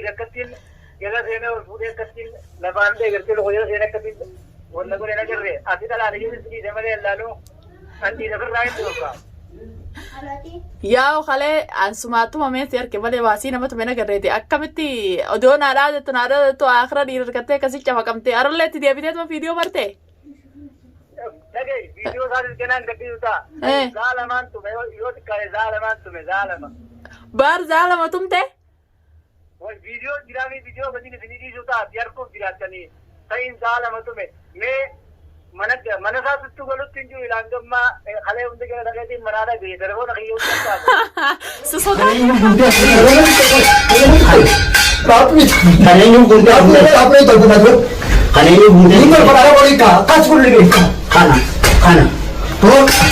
dhiira akkattiin jala seenee ol fuudhee akkattiin lafaan ta'e gartee loqo jala seenee akkattiin wanta godhe nagarre ati dhalaale yoo si dhiise malee allaaluu an dhiira firraa hin dhorka. Yaa'u kalee ansumaatuma mee si arge malee baasii nama tume nagarreeti. Akkamitti odoo naa dhaadattu naa dhaadattu akira dhiira argattee akkasii cafaqamtee arallee itti deebiteetuma viidiyoo marte. Dhaga'i viidiyoo isaatis ganaan gadhiisu ta'a. Zaa lamaan tume yoo xiqqaate zaa lamaan tume zaa lama. Baar zaa lama tumte. Wal viidiyoo jiraamii viidiyoo gadiin isinii dhiisuu ta'a si arguuf jiraattanii ta'iin zaa lama tume mee mana mana isaa tuttuu galutti hin jiru ilaan gammaa kalee hundi gara dhaqeetiin manaa dhaga'e telefoona kiyya hundi taate. Si sodaate. Kan eenyu guutee Kan eenyu guutee Kana kana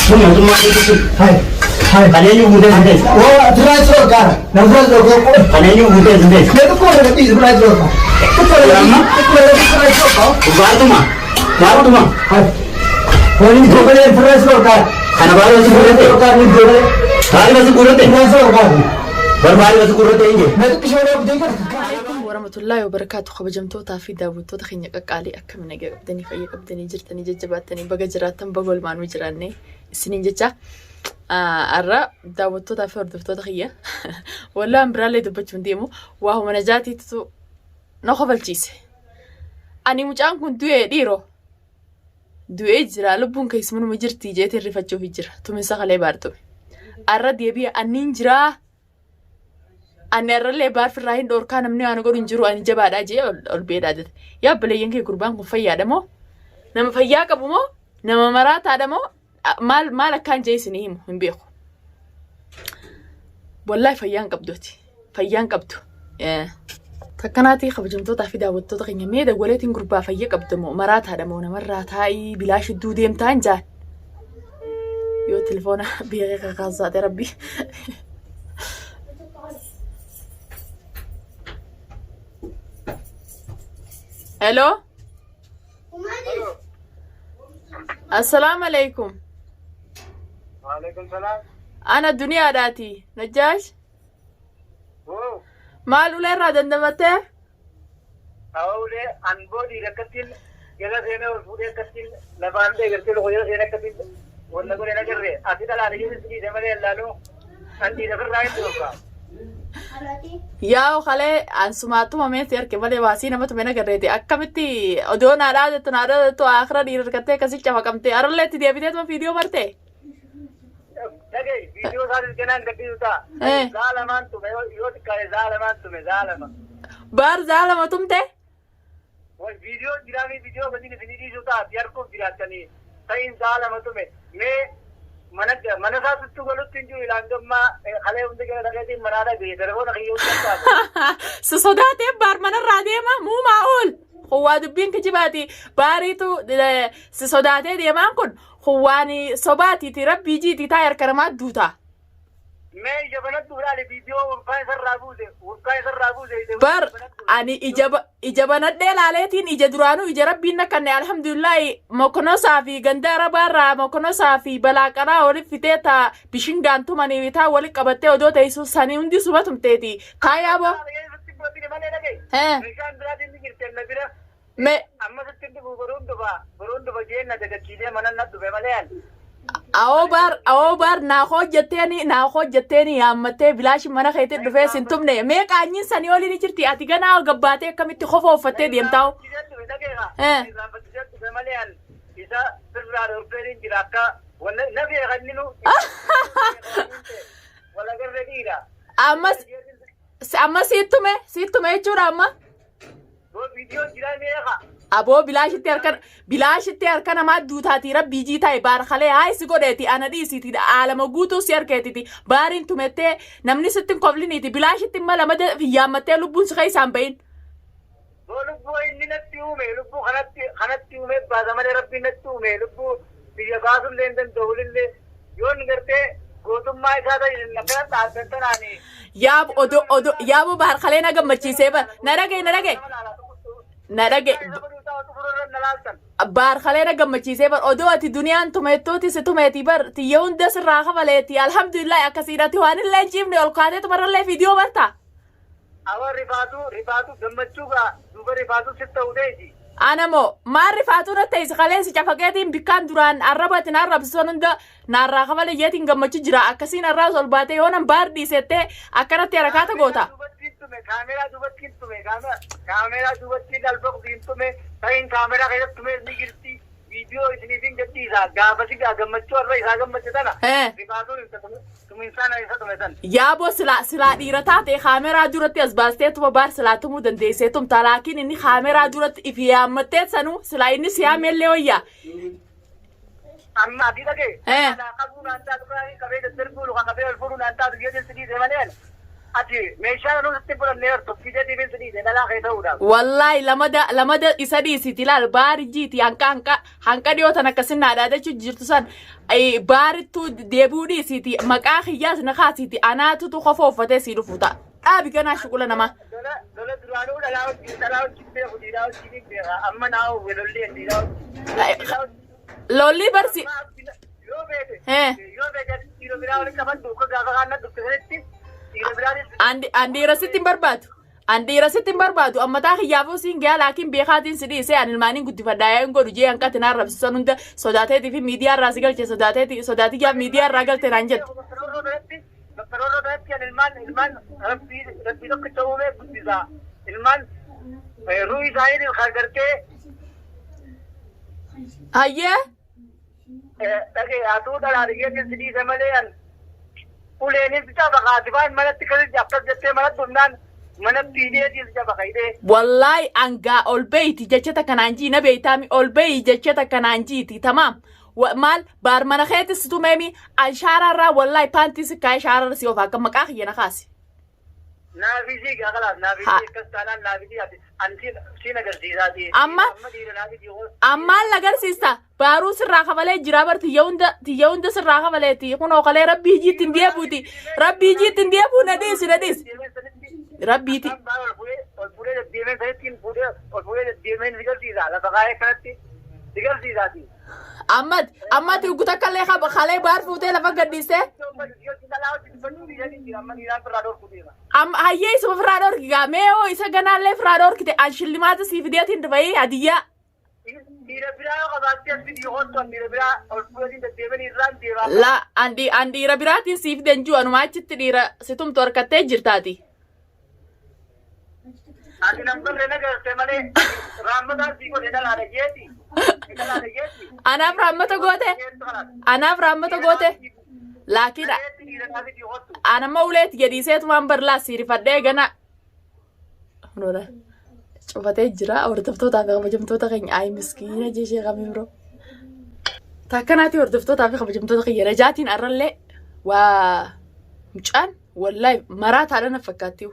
kun mootummaa keessatti kan eenyu guutee sin teesse kan eenyu guutee sin teesse baartuma baartuma kana baay'ee si guurrate baay'ee si guurrate barbaade si guurrate hin jiru. Alaikum warahmatullahi wabarakatuh kabajamtootaa fi daawwattoota keenya qaqqaalii akkam nagaa qabdanii fayya qabdanii jirtanii jajjabaattanii baga jiraattan baga olmaanuu jiraanne isiniin jecha har'a daawwattootaa fi hordoftoota kiyya wallaan biraallee dubbachuun deemu waa humna jaatiitu na kofalchiise. Ani mucaan kun du'ee dhiiroo du'ee jira lubbuun keessumanuma jirti jeetiin rifachuuf jira tuminsa kalee baartume. Har'a deebi'e anniin jiraa. Ani har'allee baarfirraa hin dhoorkaa namni waan godhu hin jiru ani jabaadhaa jee ol beedhaa jette. Yaa obboleeyyan kee gurbaan kun fayyaadha moo? Nama fayyaa qabu moo? Nama maraataadha moo? Maal maal akkaan jee isinii himu hin beeku. Wallaahi fayyaan qabduuti. Fayyaan qabdu. Takkanaatii kabajamtootaa fi daawwattoota keenya mee dawwaleetiin gurbaa fayya qabda moo maraataadha moo namarraa taa'ii bilaash idduu deemtaa hin jaan. Yoo telefoona beekee kakaasaate rabbi. Hello. Assalaamu alaikum. Waalaikum salaam. Ana duniyaadhaati. Najjaash. Woo. Maal ulee irraa dandamattee? Awulee an boodii akkattiin jala seenee ol fuudhee akkattiin lafaan ta'e gartee loqo jala seenee akkattiin wanta godhe nagarre ati dhalaale yoo si dhiise malee allaaluu an dhiira firraa hin dhorka. Yaa'u kalee ansumaatuma mee si arge malee baasii nama tume nagarreeti. Akkamitti odoo naa dhaadattu naa dhaadattu akira dhiira argattee akkasii cafaqamtee arallee itti deebiteetuma viidiyoo marte. Dhaga'i viidiyoo isaatis ganaan gadhiisu ta'a. Zaa lamaan tume yoo xiqqaate zaa lamaan tume zaa lama. Baar zaa lama tumte. Wal viidiyoo jiraamii viidiyoo gadiin isinii dhiisuu ta'a si arguuf jiraattanii ta'iin zaa lama tume mee mana mana isaa tuttuu galutti hin jiru ilaan gammaa kalee hundi gara dhaqeetiin manaa dhaga'e telefoona kiyya hundi taate. Si sodaatee baar manarraa deema muumaa ool. Kuwaa dubbiin kijibaati baariitu si sodaatee deemaan kun kuwaan sobaatiiti rabbii jiitii taa harka namaa duutaa. Mee ija banadhu ilaali viidiyoo urkaa isarraa buuse urkaa isarraa buuse. Bar ani ija banadhee laaleetiin ija duraanuu ija rabbiin nakkanne alhamdulillahi mokonosaa fi ganda arabaarraa mokonosaa fi balaaqaraa walitti fitee taa bishingaan tumanii taa walitti qabattee odoo teessu sanii hundi suma tumteeti kaayaa boo. Meeshaan biraatiin ni jirti na bira. Me Amma sitti dhufu boruun dhufa boruun dhufa jeen na dagachiisee mana na dhufe malee ani. Awoo baar naa hojjetteeni naa hojjetteeni yaammattee bilaashi mana keetti dhufee sin tumne mee qaanyiin sanii olii ni jirti ati ganaa gabbaatee akkamitti kofa uffattee deemtaa. Irraanfachiisee dhufe malee ani isa sirraa dhorkeen jira akka na beekan ninu walagarre dhiira. Ammas amma siittume siittume jechuudha amma. Viidiyoo jiraa meeqa? Aboo bilaashitti harka namaa duutaatii rabbii jii taa'e baar kalee haa isi godheeti ana dhiisiiti aalama guutuu si harkeetiti baariin tumettee namni sitti hin kofliniiti bilaashitti mala mada yaammattee lubbuun si keessaan bahin. Boo lubbuu inni natti uume lubbuu kanatti kanatti uume baasa malee rabbiin natti uume lubbuu biyya baasullee hin danda'u illee yoon gartee gootummaa isaa ta'e akkana dhaabban tanaani. Yaab odo odo yaabo baar kalee na gammachiisee bar na dhagaye na dhagaye na dhagaye baar kalee na gammachiisee bar odoo ati duniyaan tumettuuti si tumeeti bar tiyya hunda sirraa kafaleeti alhamdulillah akkasiidhati waan illee hin ciifne ol kaatee tumarrallee viidiyoo barta. Awa rifaatu rifaatu gammachuu gaa duuba rifaatu sitti ta'uu ta'eeti. Anamo maal rifaatuu na ta'e kalee si cafaqeetiin bikkaan duraan arraba itti arrabsisan hunda naarraa kafale jeetiin gammachuu jira akkasiin arraas ol baatee yoo nan baar dhiisettee akkanatti harakaata goota. Duubatti hin tume kaameraa duubatti hin tume kaameraa duubatti dalbaqu hin tume ta'in kaameraa keessatti tume ni jirti viidiyoo isiniif gadhiisa gaafasi gaa gammachuu arra isaa gammache tana rifaatuun tuminsaan isa tume san. Yaaboo silaa silaa dhiira taate kaameraa duratti as baastee tuma baar silaa tumuu dandeessee tumta laakiin inni kaameraa duratti ifi yaammattee sanuu silaa inni si yaamellee wayyaa. Amma ati dhagee. Alaa qabuu naan taatu kaanii qabee daddarbuu luka qabee ol fuudhuu naan taatu jedhee si dhiise malee ati meeshaa nuu sitti fudhannee hortu fideetiif si dhiise dhalaa kee ta'uudhaaf. Wallahi lamada lamada isa dhiisiti ilaal baari jiiti hanqa hanqa hanqa dhiyoo tan akkasin naa dhaadachuu jirtu san baarittuu deebi'uu dhiisiti maqaa kiyyaas na kaasiti anaatutu kofa uffatee sii dhufu ta'a. Dhaabi ganaa shuqula namaa. Lola lola duraanuu dhalaa wajjin dhalaa wajjin beeku dhiiraa wajjin hin beeka amma naa oowwe lolleen dhiiraa wajjin. Lolli barsi. Yoo beete yoo beete dhiira biraa waliin qabadhu akka gaafa kaan na dhufte sanitti dhiira biraanis. An dhiira sitti hin barbaadu. An dhiira sitti hin barbaadu. An mataa kiyyaafuu siin gahaa laakiin beekaatiin si dhiisee an ilmaaniin guddifadhaa yaa hin godhu jee hanqati naan rabsisan hunda sodaateetii fi miidiyaa irraa si galche sodaateetii sodaatiyyaaf miidiyaa irraa galte naan jette. Bakka roorroo tanatti an ilmaan ilmaan rabbii rabbii tokkicha uumee guddisa. Ilmaan ruuhii isaanii kan gartee Hayyee. Dhagee hatuu dhalaa dhiyyeetiin si dhiise malee an uleenis caba kaasifaan manatti kasis akkas jettee manatti dhufnaan manatti hidheetiin si caba hidhee. Wallahi angaa ol beeyti jecha takka naan jii na beeytaami ol beeyi jecha takka naan jiiti tamaam. Maal baar mana keetis si tumeemi an shaaraarraa wallahi paantii si kaa'ee shaaraarra si ofa akka maqaa kiyya na kaasi. Naafisii gaa kalaas naafisii akkas taanaan naafisii ati an siin siin agarsiisaati. Amma dhiira naafisii hoo. Ammaan la agarsiista baaruu sirraa kafalee jiraa bar tiyya hunda tiyya hunda sirraa kafaleeti kunoo kalee rabbii hijiitti hin deebuuti rabbii hijiitti hin deebuu na dhiisi na dhiisi rabbiiti. Akkaan baar ol fuudhee ol fuudhee deddeemeen sanittiin fuudhee ol fuudhee deddeemeen si garsiisa lafa kaa'ee kanatti si garsiisaati. Ammati ammati ugu takka illee qaba kalee baar fuutee lafa gadhiistee amma hayyee isuma ofirraa dhorki gaa mee hoo isa ganaallee ofirraa dhorkite an shillimaata sii fideetiin dhufayii hadiyyaa. La an an dhiira biraatiin sii fiden jiru anuma achitti dhiira si tumtu harkattee jirtaati. Ati nan barre na garte malee raammataan sii godhe dhalaadha jeeti. Dhalaadha jeeti. Anaaf raammata goote anaaf raammata goote laakiin anamma uleeti jedhiiseetumaan barlaa siirifadhee gana. Nola cufatee jira hordoftootaa fi kabajamtoota keenya ayi miskiina jeshee kamii biroo. Takkanaati hordoftootaa fi kabajamtoota keenya rajaatiin arrallee waa mucaan wallahi maraataadha na fakkaatti.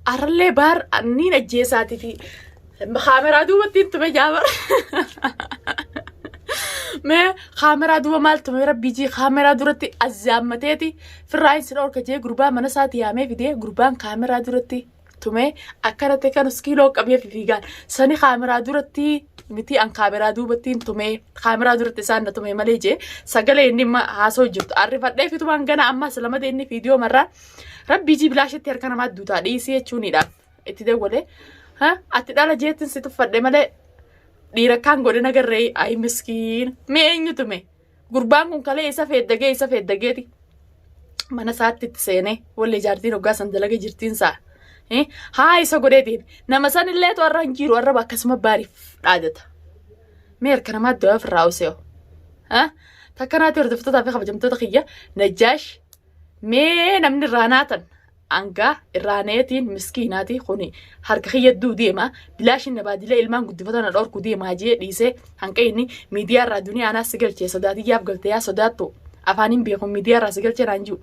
Arrallee baar niin ajjeesaatii fi kaameraa duubatti hin tume jaabar. Mee kaameraa duuba maal tume rabbii jii kaameraa duratti azzaammateeti firraa hin sin dhorka jee gurbaa mana isaati yaamee fidee gurbaan kaameraa duratti tumee akkanatti akkanus kiiloo qabee fiigaan sani kaameraa duratti miti an kaameraa duubatti hin tumee kaameraa duratti isaan na tumee malee jee sagalee inni amma haasoo jirtu arrifadhee fitumaan gana ammas lamada inni viidiyoo marraa rabbii jii bilaashitti harka namaa duutaa dhiisii jechuunidhaaf itti dawwalee ha ati dhala jeettin si tuffadhe malee dhiira kaan godhe nagarree ayi miskiin mee eenyu tume Gurbaan kun kalee isa feeddagee isa feeddageeti mana isaatti itti seenee wallee jaartiin hoggaa san dalaga jirtiin isaa. Haa isa godhee deeme. Nama san illee har'a hin jiru arraba akkasuma baariif dhaadata. Mee harka namaa du'aa ofirraa usee hoo. Takkanaatti hordoftootaa fi kabajamtoota kiyya Najjaash mee namni irraa naatan Angaa irraa neetiin miskiinaati kuni harka kiyya duu deema bilaashin na baadilee ilmaan guddifata na dhorku deemaa jee dhiisee hanqa inni miidiyaa irraa duniyaa anaa si galchee sodaatiyyaaf galte yaa sodaattu afaan hin beeku miidiyaa irraa si galchee naan jiru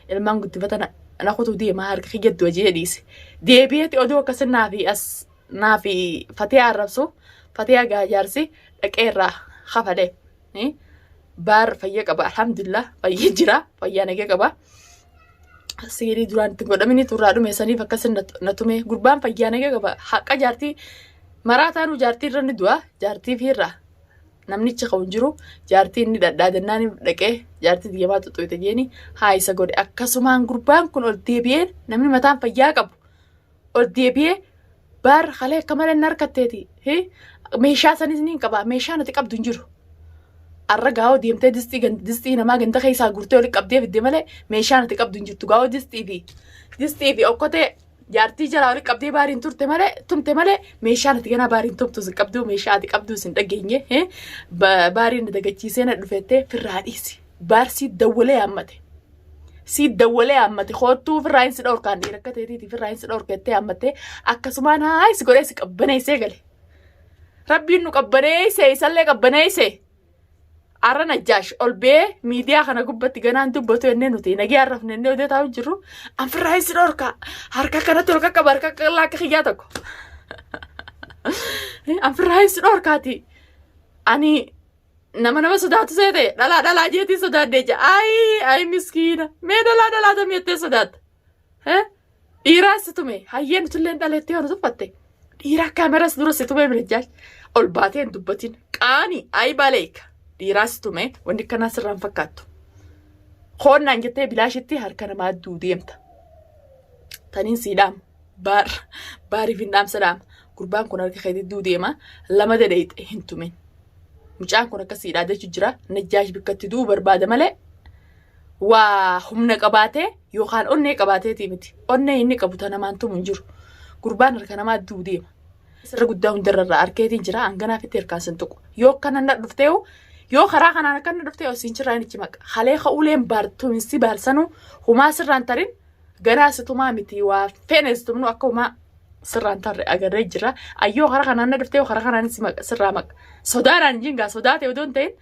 ilmaan guddifata na kutuu deema harka kiyya duu jee dhiise deebi'eeti oduu akkasi naafi as naafi fatee arrabsu fatee gaajaarsi dhaqee irraa kafalee baar fayya qaba alhamdulillah fayya jira fayyaa nagee qaba. Siirii duraan itti godhamini turraa dhume saniif akkas na tume gurbaan fayyaa naga qaba haqa jaartii maraataanu jaartii irra ni du'a jaartii fi irraa namnichi qabu hin jiru jaartii inni dhadhaadannaan dhaqee jaartii diyyamaa xuxuute jeeni haa isa godhe akkasumaan gurbaan kun ol deebi'ee namni mataan fayyaa qabu. Ol deebi'ee baar halee akka malee na harkatteeti. Meeshaa sanis ni qaba. Meeshaa nati qabdu hin jiru. Arra gaa'oo deemtee distii distii namaa ganda keessaa guurtee oli qabdee fidde malee meeshaa nati qabdu hin jirtu. Gaa'oo distii fi okkotee jaartii jalaa oli qabdee baariin turte malee, tumte malee, meeshaa nati ganaa baariin tumtu sin qabdu, meeshaa ati qabdu sin dhageenye. Baariin na dagachiisee na dhufettee firraa dhiisi. Baarsii dawwalee hammate. Sii dawwalee hammate, koottuu firraa hin si dhorkaan, dhiira akka ta'eetiiti firraa hin si dhorkettee hammattee akkasumaan haa si godhee si qabbaneessee gale. Rabbiin nu qabbaneesse, isallee qabbaneesse. Arra Najjaash ol bee miidiyaa kana gubbatti ganaan dubbatu ennee nuti nagee arrafne ennee odee taa'u jirru an firraa hin si dhorka, harka kanatti ol qaqqaba, harka qal'aa akka kiyyaa tokko. An firraa hin si dhorkaati. Ani nama sodaatu seete, dhalaa dhalaa jeetii sodaadhee jira. Ayi ayi, miskiina, mee dhalaa dhalaa tamii jettee sodaatta. Dhiiraas si tume, hayyee, nutullee dhaleettee yoo nu tuffatte, dhiiraa kaameras dura si tume Najjaash ol baatee hin dubbatin, qaanii ayi baleeka, dhiiraas si tume, wanni akkanaa sirraan fakkaattu. Koonnaan jettee bilaashitti harka namaa adduu deemta. Taniin sii dhaama. Baar baariif hin dhaamsa dhaama. Gurbaan kun harka keetii duu deema, lama dadheeyxe hin tumin. Mucaan kun akkasii dhaadachuu jira. Najjaash bikkatti du'uu barbaada malee waa humna qabaatee yookaan onnee qabaateetii miti. Onnee inni qabu ta namaan tumu hin jiru. Gurbaan harka namaa du'uu deema. Sirra guddaa hundarra irraa harkeetiin jira, hanganaafitti harkaan sin tuqu. Yoo akkana na dhufteewu, yoo karaa kanaan akkana dhufteewu, siin jirraa inni maqa. Halee ka'uuleen baartuminsi baarsanuu humaa sirraan tarin, ganaa situmaa miti, waa feenes tumnu akka humaa sirraan tarre agarree jira. Ayyoo, karaa kanaan na dhufteewu, karaa kanaan si maqa, sirraa maqa. Sodaadhaan jingaa sodaate odoo hin ta'in,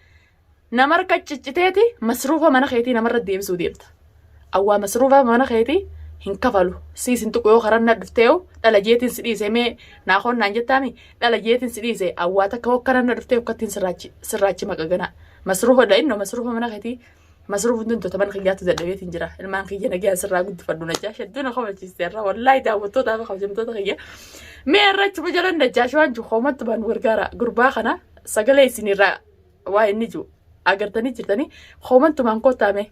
nama harka cicciteeti masruufa mana keetii namarra deebisuu deemta. Awwaa, masruufa mana keetii hin kafalu. Siis hin tuqu. Yoo karaa na dhufteewu, dhala jeetiin si dhiise, mee naa koonnaan jettaami, dhala jeetiin si dhiise, awwaa takka hokkana na dhuftee hokkattiin sirraachi maqa ganaa. Masruufa dha, masruufa mana keetii, masruufa hundumtoota mana kiyyaatu dadhabeetiin jira. Ilmaan kiyya nagaan sirraa guddifadhu. Najjaash hedduu na kabachiiste irraa, wallaahi, daawwattootaa fi kabajamtoota kiyya. Mee irra achuma jalan Najjaash waan jiru hoomatti baan gargaara. Gurbaa kana sagalee isinirraa waa inni jiru agartanii jirtanii, hoomantumaan koottaame.